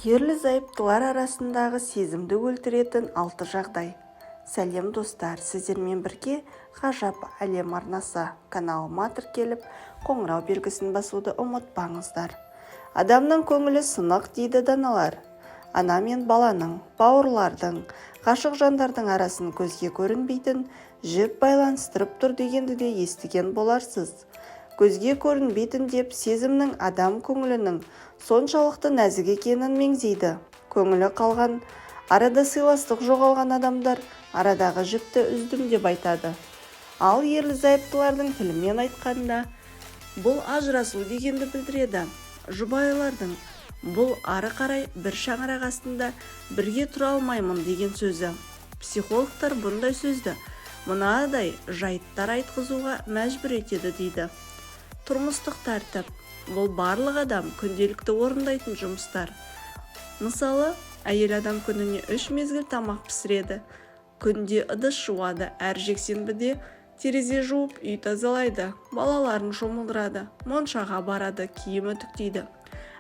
Ерлі-зайыптылар арасындағы сезімді өлтіретін алты жағдай. Сәлем, достар! Сіздермен бірге Ғажап әлем арнасы. Каналыма тіркеліп, қоңырау белгісін басуды ұмытпаңыздар. Адамның көңілі сынық дейді даналар. Ана мен баланың, бауырлардың, ғашық жандардың арасын көзге көрінбейтін жіп байланыстырып тұр дегенді де естіген боларсыз. Көзге көрінбейтін деп сезімнің адам көңілінің соншалықты нәзік екенін меңзейді. Көңілі қалған, арада сыйластық жоғалған адамдар арадағы жіпті үздім деп айтады. Ал ерлі-зайыптылардың тілімен айтқанда, бұл ажырасу дегенді білдіреді. Жұбайлардың бұл ары қарай бір шаңырақ астында бірге тұра алмаймын деген сөзі. Психологтар бұндай сөзді мынадай жайттар айтқызуға мәжбүр етеді дейді. Тұрмыстық тәртіп – бұл барлық адам күнделікті орындайтын жұмыстар. Мысалы, әйел адам күніне үш мезгіл тамақ пісіреді, күнде ыдыс жуады, әр жексенбіде терезе жуып, үй тазалайды, балаларын шомылдырады, моншаға барады, киім үтіктейді,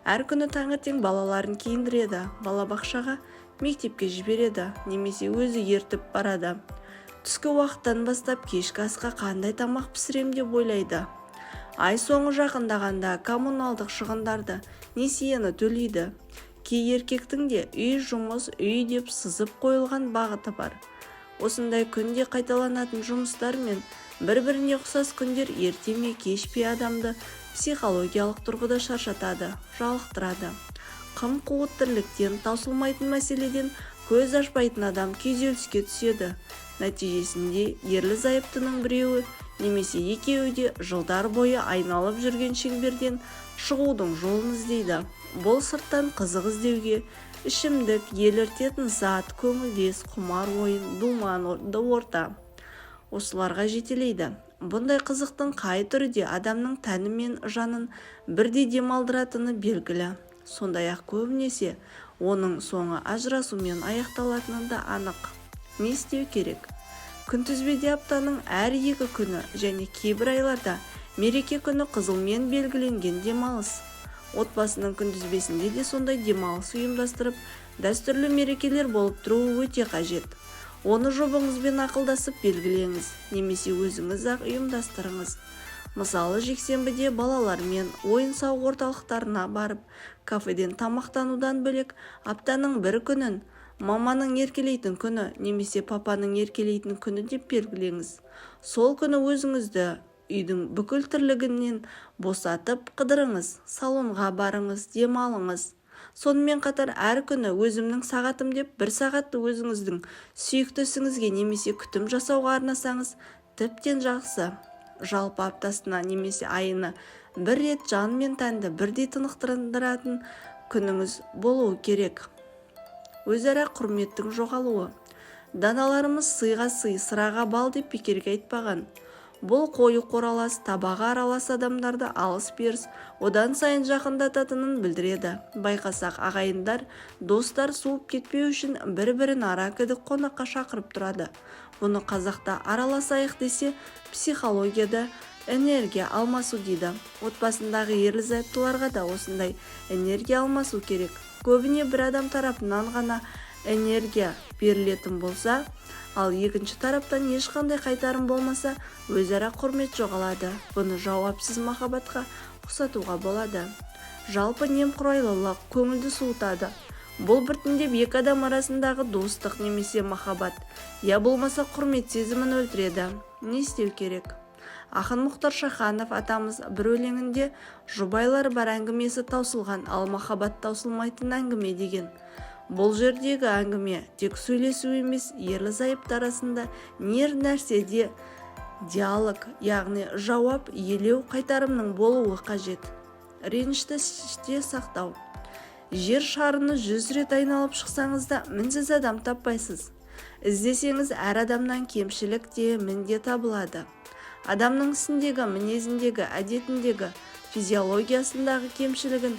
әр күні таңертең балаларын киіндіреді, балабақшаға, мектепке жібереді немесе өзі ертіп барады, түскі уақыттан бастап кешкі асқа қандай тамақ пісірем деп ойлайды, ай соңы жақындағанда коммуналдық шығындарды, несиені төлейді. Кей еркектің де үй, жұмыс, үй деп сызып қойылған бағыты бар. Осындай күнде қайталанатын жұмыстар мен бір-біріне ұқсас күндер ерте ме, кеш пе адамды психологиялық тұрғыда шаршатады, жалықтырады. Қым-қуыт тірліктен, таусылмайтын мәселеден көз ашпайтын адам күйзеліске түседі. Нәтижесінде ерлі-зайыптының біреуі немесе екеуі де жылдар бойы айналып жүрген шеңберден шығудың жолын іздейді. Бұл сырттан қызық іздеуге, ішімдік, еліртетін зат, көңілдес, құмар ойын, думанды орта, осыларға жетелейді. Бұндай қызықтың қай түрі де адамның тәні мен жанын бірдей демалдыратыны белгілі. Сондай-ақ көбінесе оның соңы ажырасумен аяқталатыны да анық. Не істеу керек? Күнтізбеде аптаның әр екі күні және кейбір айларда мереке күні қызылмен белгіленген демалыс. Отбасының күнтізбесінде де сондай демалыс ұйымдастырып, дәстүрлі мерекелер болып тұруы өте қажет. Оны жұбыңызбен ақылдасып белгілеңіз немесе өзіңіз-ақ ұйымдастырыңыз. Мысалы, жексенбіде балалармен ойын-сауық орталықтарына барып, кафеден тамақтанудан бөлек, аптаның бір күнін маманың еркелейтін күні немесе папаның еркелейтін күні деп белгілеңіз. Сол күні өзіңізді үйдің бүкіл тірлігінен босатып, қыдырыңыз, салонға барыңыз, демалыңыз. Сонымен қатар әр күні өзімнің сағатым деп бір сағатты өзіңіздің сүйікті ісіңізге немесе күтім жасауға арнасаңыз, тіптен жақсы. Жалпы, аптасына немесе айына бір рет жан мен тәнді бірдей тынықтыратын күніңіз болуы керек. Өзара құрметтің жоғалуы. Даналарымыз «сыйға сый, сыраға бал» деп бекерге айтпаған. Бұл қойы қоралас, табағы аралас адамдарды алыс-беріс одан сайын жақындататынын білдіреді. Байқасақ, ағайындар, достар суып кетпеу үшін бір-бірін ара-кідік қонаққа шақырып тұрады. Бұны қазақта араласайық десе, психологияда энергия алмасу дейді. Отбасындағы ерлі-зайыптыларға да осындай энергия алмасу керек. Көбіне бір адам тарапынан ғана энергия берілетін болса, ал екінші тараптан ешқандай қайтарым болмаса, өзара құрмет жоғалады. Бұны жауапсыз махаббатқа ұқсатуға болады. Жалпы, немқұрайлылық көңілді суытады. Бұл біртіндеп екі адам арасындағы достық немесе махаббат, я болмаса құрмет сезімін өлтіреді. Не істеу керек? Ақын Мұхтар Шаханов атамыз бір өлеңінде «Жұбайлар бар, әңгімесі таусылған, ал махаббат таусылмайтын әңгіме» деген. Бұл жердегі әңгіме тек сөйлесу емес, ерлі-зайыпты арасында не нәрседе диалог, яғни жауап, елеу, қайтарымның болуы қажет. Ренішті іште сақтау. Жер шарыны 100 рет айналып шықсаңыз да, мінсіз адам таппайсыз. Іздесеңіз, әр адамнан кемшілік те, мін де табылады. Адамның ісіндегі, мінезіндегі, әдетіндегі, физиологиясындағы кемшілігін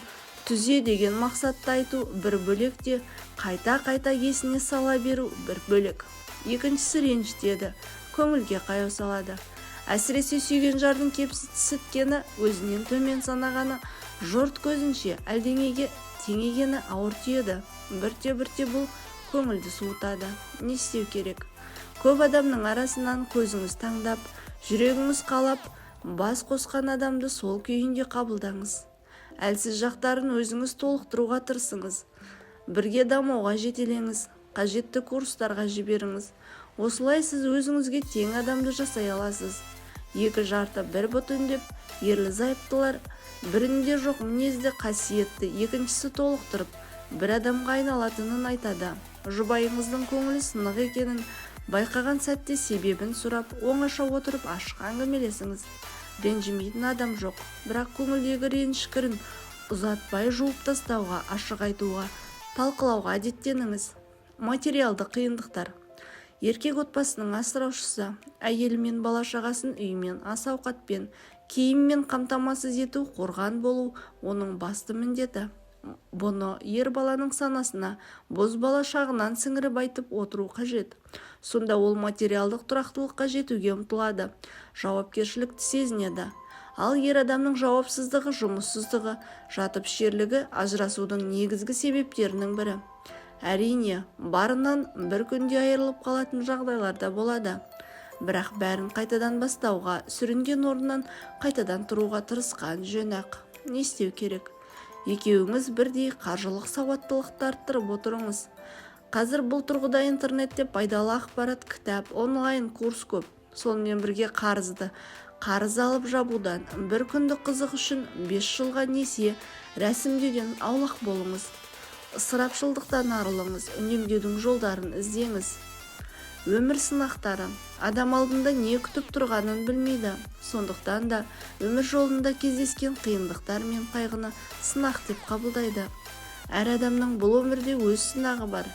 түзе деген мақсатта айту бір бөлек те, қайта-қайта есіне сала беру бір бөлек. Екіншісі ренжітеді, көңілге қаяу салады. Әсіресе сүйген жардың кемсіткені, өзінен төмен санағаны, жұрт көзінше әлденеге Теңегені ауыр тиеді. Бірте-бірте бұл көңілді суытады. Не істеу керек? Көп адамның арасынан көзіңіз таңдап, жүрегіңіз қалап, бас қосқан адамды сол күйінде қабылдаңыз. Әлсіз жақтарын өзіңіз толықтыруға тырысыңыз. Бірге дамуға жетелеңіз, қажетті курстарға жіберіңіз. Осылай сіз өзіңізге тең адамды жасай аласыз. Екі жарты бір бүтін деп ерлі-зайыптылар бірінде жоқ мінезді қасиетті екіншісі толықтырып, бір адамға айналатынын айтады. Жұбайыңыздың көңілі сынық екенін байқаған сәтте себебін сұрап, оңаша отырып ашық әңгімелесіңіз. Ренжімейтін адам жоқ, бірақ көңілдегі реніш кірін ұзатпай жуып тастауға, ашық айтуға, талқылауға әдеттеніңіз. Материалдық қиындықтар. Еркек отбасының асыраушысы, әйелі мен бала-шағасын үймен, ас-ауқатпен, киіммен қамтамасыз ету, қорған болу оның басты міндеті. Бұны ер баланың санасына бозбала шағынан сіңіріп айтып отыру қажет. Сонда ол материалдық тұрақтылыққа жетуге ұмтылады, жауапкершілікті сезінеді. Ал ер адамның жауапсыздығы, жұмыссыздығы, жатып ішерлігі ажырасудың негізгі себептерінің бірі. Әрине, барынан бір күнде айырылып қалатын жағдайлар да болады. Бірақ бәрін қайтадан бастауға, сүрінген орнынан қайтадан тұруға тырысқан жөн-ақ. Не істеу керек? Екеуіңіз бірдей қаржылық сауаттылықты арттырып отырыңыз. Қазір бұл тұрғыда интернетте пайдалы ақпарат, кітап, онлайн курс көп. Сонымен бірге қарызды қарыз алып жабудан, бір күндік қызық үшін 5 жылға несие рәсімдеуден аулақ болыңыз. Ысырапшылдықтан арылыңыз, үнемдеудің жолдарын іздеңіз. Өмір сынақтары. Адам алдында не күтіп тұрғанын білмейді. Сондықтан да өмір жолында кездескен қиындықтар мен қайғыны сынақ деп қабылдайды. Әр адамның бұл өмірде өз сынағы бар.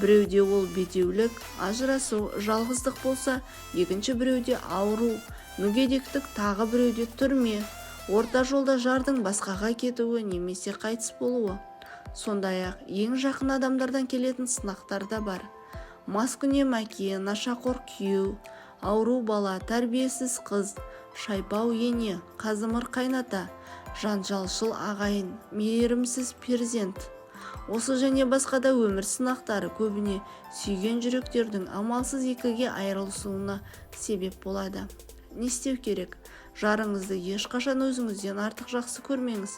Біреуде ол бедеулік, ажырасу, жалғыздық болса, екінші біреуде ауру, мүгедектік, тағы біреуде түрме, орта жолда жардың басқаға кетуі немесе қайтыс болуы. Сондай-ақ ең жақын адамдардан келетін сынақтар да бар. Маскүнем әке, нашақор күйеу, ауру бала, тәрбиесіз қыз, шайпау ене, қазымыр қайната, жанжалшыл ағайын, мейірімсіз перзент. Осы және басқа да өмір сынақтары көбіне сүйген жүректердің амалсыз екіге айырылысуына себеп болады. Не істеу керек? Жарыңызды ешқашан өзіңізден артық жақсы көрмеңіз.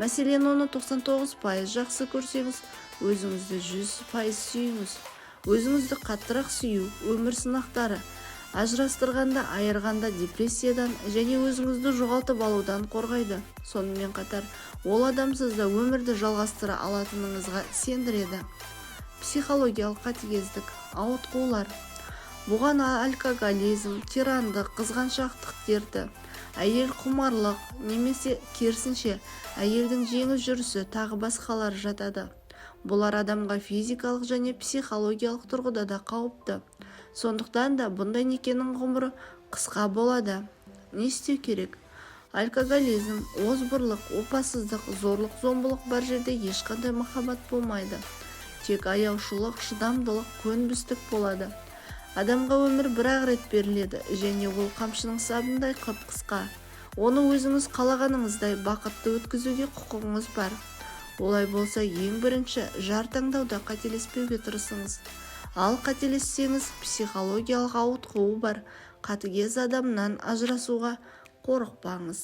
Мәселен, оны 99% жақсы көрсеңіз, өзіңізді 100% сүйіңіз. Өзіңізді қаттырақ сүю өмір сынақтары ажырастырғанда, айырғанда депрессиядан және өзіңізді жоғалтып алудан қорғайды. Сонымен қатар, ол адамсыз да өмірді жалғастыра алатыныңызға сендіреді. Психологиялық қатыгездік, ауытқулар. Бұған алкоголизм, тирандық, қызғаншақтық дерті, әйел құмарлық немесе керісінше әйелдің жеңіл жүрісі тағы басқалар жатады. Бұлар адамға физикалық және психологиялық тұрғыда да қауіпті. Сондықтан да бұндай некенің ғұмыры қысқа болады. Не істеу керек? Алкоголизм, озбырлық, опасыздық, зорлық-зомбылық бар жерде ешқандай махаббат болмайды. Тек аяушылық, шыдамдылық, көнбістік болады. Адамға өмір бір-ақ рет беріледі және ол қамшының сабындай қып-қысқа. Оны өзіңіз қалағаныңыздай бақытты өткізуге құқығыңыз бар. Олай болса, ең бірінші жар таңдауда қателеспеуге тырысыңыз. Ал қателессеңіз, психологиялық ауытқуы бар қатыгез адамнан ажырасуға қорықпаңыз.